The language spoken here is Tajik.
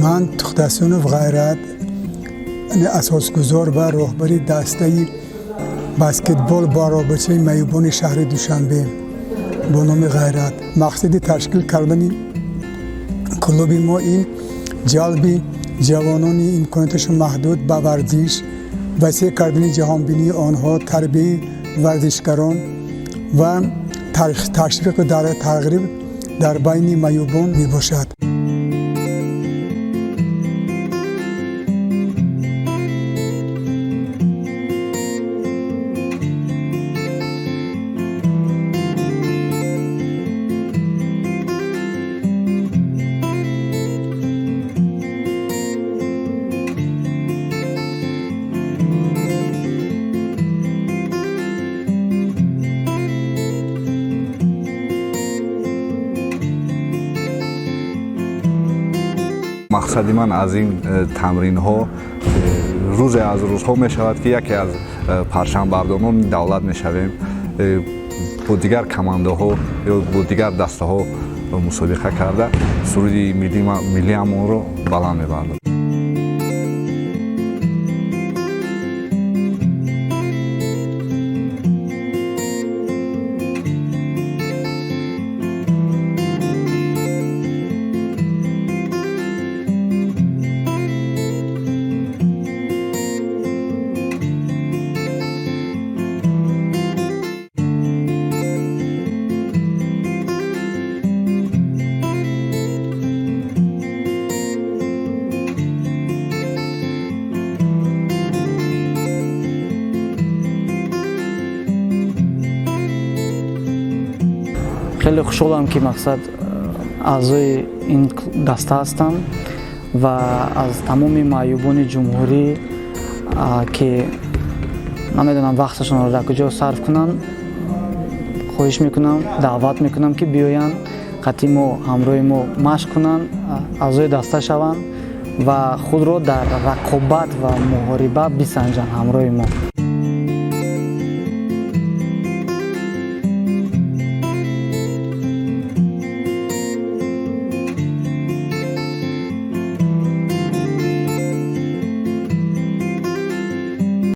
Ман Тухтасунов Ғайрат, асосгузор ва роҳбари дастаи баскетбол бо аробачаи маъюбони шаҳри Душанбе бо номи Ғайрат. Мақсади ташкил кардани клуби мо ин ҷалби ҷавонони имконияташон маҳдуд ба варзиш, васеъ кардани ҷаҳонбинии онҳо, тарбияи варзишгарон ва ташвиқу тарғиб дар байни маъюбон мебошад. Мақсади ман аз ин тамринҳо рӯзе аз рӯзҳо мешавад, ки яке аз парчамбардорони давлат мешавем, бо дигар командаҳо ё бо дигар дастаҳо мусобиқа карда, суруди миллиамонро баланд мебардем. Хеле хушҳолам, ки мақсад аъзои ин даста ҳастам ва аз тамоми маъюбони ҷумҳурӣ, ки намедонам вақташонро дар куҷо сарф кунанд, хоҳиш мекунам, даъват мекунам, ки биёянд қатъи мо, ҳамроҳи мо машқ кунанд, аъзои даста шаванд ва худро дар рақобат ва муҳориба бисанҷанд ҳамроҳи мо.